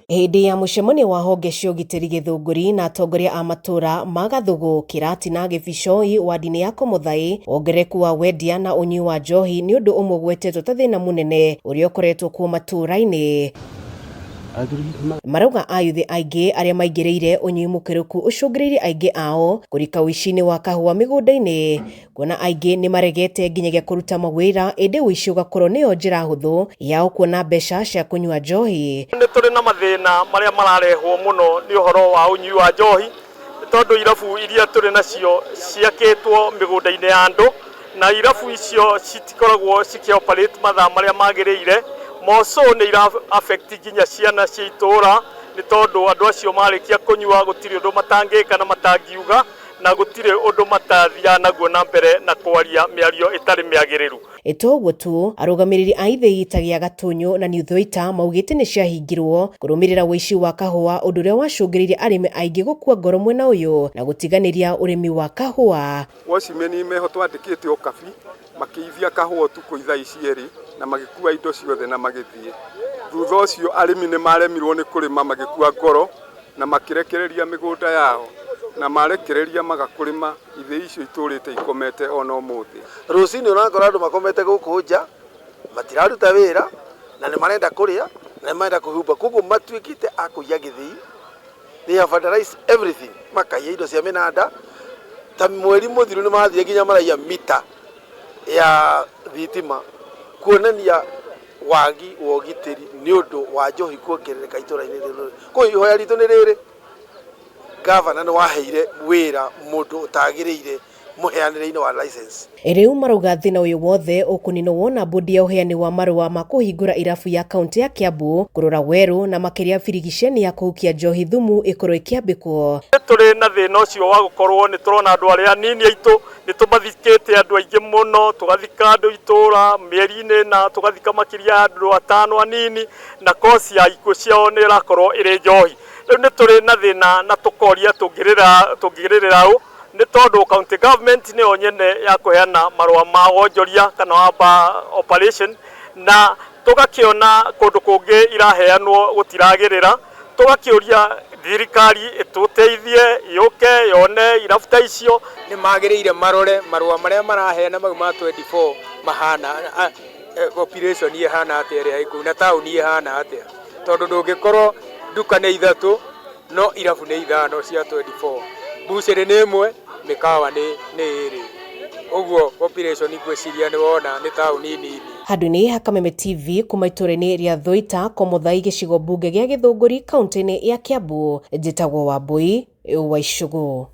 Hĩndĩ ya mũcemanio wa honge cia ũgitĩri Gĩthũngũri na atongoria a matũra ma Gathugu, Kĩratina, Gĩbicoi, wadi-inĩ ya Komothai, wongerereku wa wendia na ũnyui wa njohi nĩ ũndũ ũmwe ũgwetetwo ta thĩna mũnene ũrĩa ũkoretwo kuo matũra-inĩ. Marauga ayuthi aingĩ arĩa maingĩrĩire ũnyui mũkĩrũku ũcũngĩrĩirie aingĩ ao kũrika ũici-inĩ wa kahũa mĩgũnda-inĩ kuona aingĩ nĩ maregete nginyagia kũruta mawĩra ĩndĩ ũici ũgakorwo nĩyo njĩra hũthũ yao kuona mbeca cia kũnyua njohi. Nĩ tũrĩ na mathĩna marĩa mararehwo mũno nĩ ũhoro wa ũnyui wa njohi, nĩ tondũ irabu iria tũrĩ nacio ciakĩtwo mĩgũnda-inĩ ya andũ, na irabu icio citikoragwo cikĩ operate mathaa marĩa magĩrĩire. More so nĩ ira affect nginya ciana cia itũra, nĩ tondũ andũ acio marĩkia kũnyua gũtirĩ ũndũ matangĩka na matangiuga, na gũtirĩ ũndũ matathiaga naguo na mbere na kwaria mĩario ĩtarĩ mĩagĩrĩru. To ũguo tu, arũgamĩrĩri a ithĩi ta gĩa Gatũnyũ na New Thwaita maugĩte nĩ ciahingirwo kũrũmĩrĩra ũici wa kahũa ũndũ ũrĩa wacũngĩrĩirie arĩmi aingĩ gũkua ngoro mwena ũyũ na gũtiganĩria ũrĩmi wa kahũa. Watchmen meho twandĩkĩte Okabi makĩithia kahũa ũtukũ ithaa cierĩ na magĩkua indo ciothe na magĩthiĩ. Thutha ũcio arĩmi nĩ maremirwo nĩ kũrĩma magĩkua ngoro na makĩrekereria mĩgũnda yao na marekereria maga kũrĩma ithĩi icio itũrĩte ikomete ona ũmũthĩ. Rũcinĩ ũrakora andũ makomete gũkũ nja, matiraruta wĩra na nĩ marenda kũrĩa na nĩ marenda kwĩhumba, koguo matuĩkĩte a kũiya gĩthĩi. They have vandalized everything, makaiya indo cia mĩnanda. Ta mweri mũthiru nĩ mathire nginya maraiya mita ya thitima kuonania wagi wa ũgitĩri nĩ ũndũ wa njohi kuongerereka itũra-inĩ rĩrĩ. Koguo ihoya ritũ nĩ rĩrĩ, gavana nĩ waheire wĩra mũndũ ũtagĩrĩire mũheanĩre-inĩ wa license. Rĩu marauga thĩna ũyũ wothe ũkũninwo wona bodi ya ũheani wa marũa ma kũhingũra irabu ya kaunti ya Kiambu kũrora werũ na makĩria birigiceni ya kũhukia njohi thumu ĩkorwo ĩkĩambĩkwo. Nĩ tũrĩ na thĩna ũcio wa gũkorwo nĩ tũrona andũ arĩa anini aitũ nĩ tũmathikĩte andũ aingĩ mũno, tũgathika andũ itũra mĩeri-inĩ ĩna, tũgathika makĩria ya andũ atano anini, na cause ya ikuũ ciao nĩ ĩrakorwo ĩrĩ njohi. Rĩu nĩ tũrĩ na thĩna na tũkoria tũngĩrĩrĩra ũ, nĩ tondũ county government nĩyo nyene ya kũheana marũa ma wonjoria kana wa bar operation, na tũgakĩona kũndũ kũngĩ iraheanwo gũtiragĩrĩra, tũgakĩũria thirikari ĩtũteithie yũke yone irabu ta icio. Nĩ magĩrĩire marore marũa marĩa maraheana mau ma 24 mahana population ĩhana atĩa ĩrĩa ĩ kũu na taũni ĩhana atĩa, tondũ ndũngĩkorwo nduka nĩ ithatũ no irabu nĩ ithano cia 24, mbucĩrĩ nĩ ĩmwe, mĩkawa nĩ ĩrĩ, ũguo population ngwĩciria nĩ wona nĩ taũni nini. Handũ-inĩ ha Kameme TV kuma itũra-inĩ rĩa Thwaita, Komothai gĩcigo mbunge gĩa Gĩthũngũri kaunti-inĩ ya Kiambu, njĩtagwo Wambui wa Icũgũ.